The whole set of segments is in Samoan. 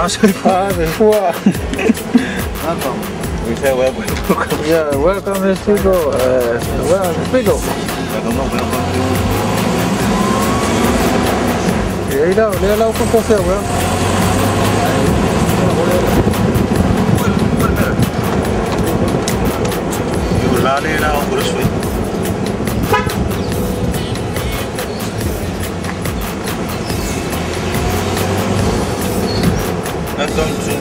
Ah, Welcome. We say welcome. Yeah, welcome people. Well, people. I don't know, welcome to. Lea lau ko se well. You la le la o sui. Welcome to.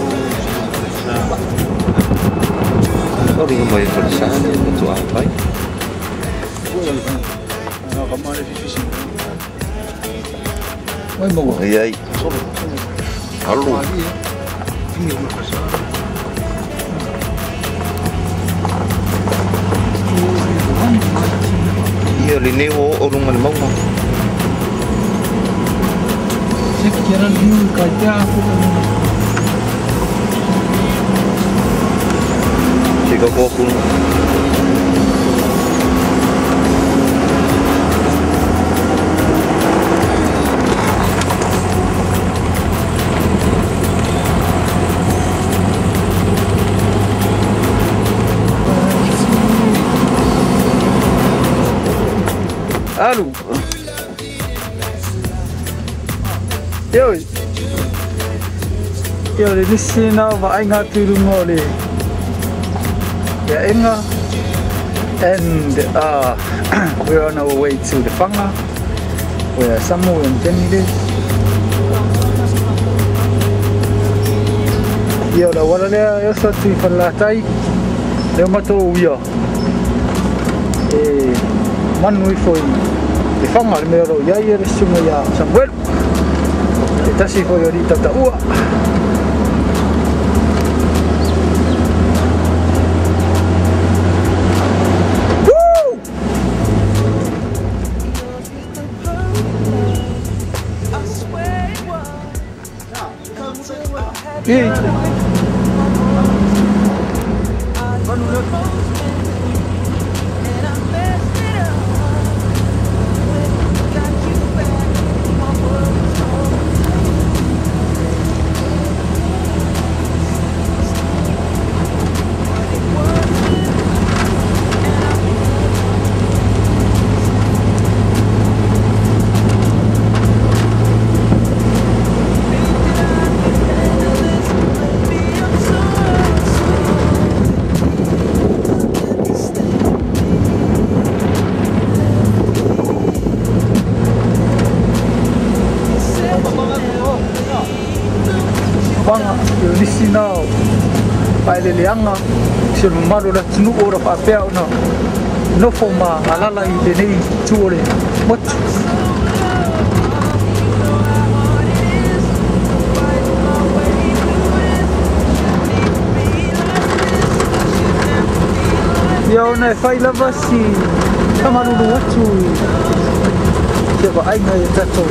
Sorry, mo e falsane tu apai. Oi mo. Ai ai. Allo. Ia le nei o o lunga le maunga. Se ki era liu kai te afu. Se ka ko ku. Alu. Yo. Yo le nisi na va ainga turunga le. Ya inga. And we're on our way to the Whanga, where Samu and Jenny live. Yo la wala lea yo sa tu whalatai. Leo mato uia. E manu ifo i te whanga le mea rau iai e sunga ia Samuel. Te tasi foi o rita taua. Woo! Hey. Nisi na paeleleanga se le mamalu o le atunuu o faapea ona nofo ma alala i lenei itu o le motu. Ia ona e fai lava si tamalulu atu i se vaaiga ia tatou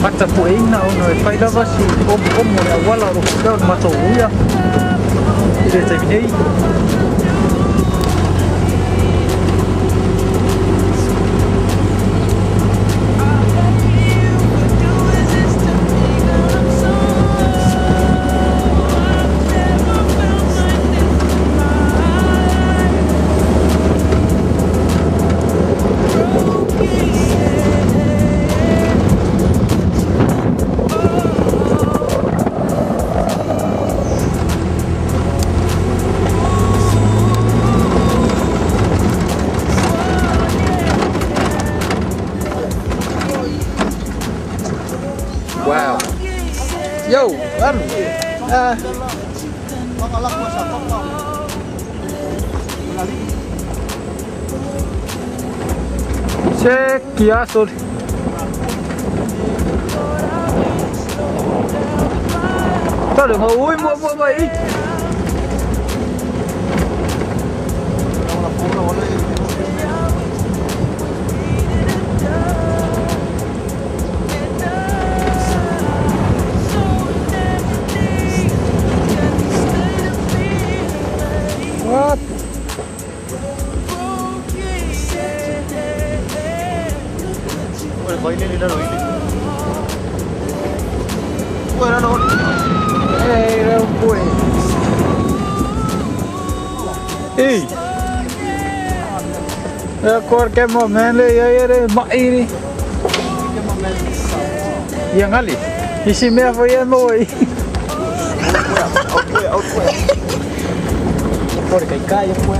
matapueina ona e fai lava si omo le auala o lo faapea ona matou uia i le taimi nei. Wow. Yo, Se kia soli. Tale mo ui mo mo mai. What? Bueno, no. Ei. Ya kor ke mo men le ya ya re mai ni. Ia ngali. Isi mea foi ia mo i. Por kai kai pue.